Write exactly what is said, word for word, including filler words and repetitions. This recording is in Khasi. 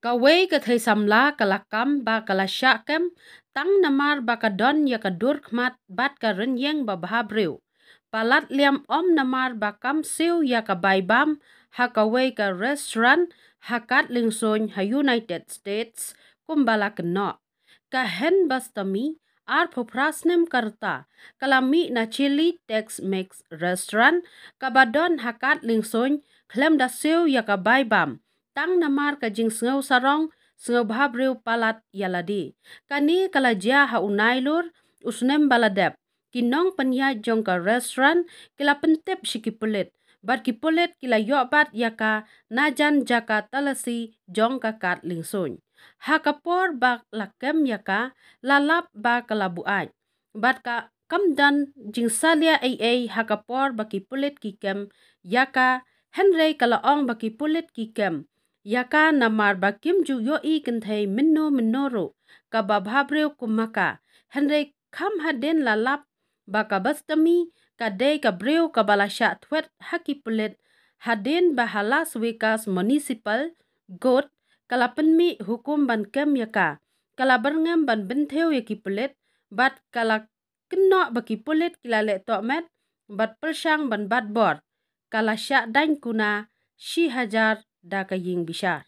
Kawei ka thei samla ka la kam ba ka la shah kem tang namar ba ka don ïa ka dur khmat bad ka rynïeng ba bha briew. Palat liam ym namar ba kam siew ïa ka bai bam ha kawei ka restaurant ha Kat Liengsuiñ ha United States, kumba la kynnoh. Ka Hen Bastami, arphew phra snem ka rta, ka la mih na Chili Tex-Mex restaurant kaba don ha Kat Liengsuiñ khlem da siew ïa ka bai bam, tang namar ka jingsngew sarong, sngew bha briew palat ïa lade. Kane ka la jia ha u Nailur u snem ba la dep. Ki nongpynïaid jong ka restaurant ki la pyntip sha ki pulit, bad ki pulit ki la ïoh bat ïa ka na jan jaka talasi jong ka Kat Liengsuiñ. Ha ka por ba la kem ïa ka, la lap ba ka la buaid, bad ka kam don jingsalia ei ei ha ka por ba ki pulit ki kem ïa ka. Hynrei ka la ong ba ki pulit ki kem ïa ka namar ba kim ju ïohi kynthei mynno mynno ruh kaba bha briew kum ma ka. Hynrei kham hadien la lap ba ka Bastami ka dei ka briew kaba la shah thwet ha ki pulit, hadien ba ha Las Vegas Municipal Court ka la pynmih hukum ban kem ïa ka. Ka la byrngem ban bynthiew ïa ki pulit bad ka la kynnoh ba ki pulit ki la leh tohmet bad pyrshang ban bat bor. Ka la shah daiñ kuna shi hajar da ka ïing bishar.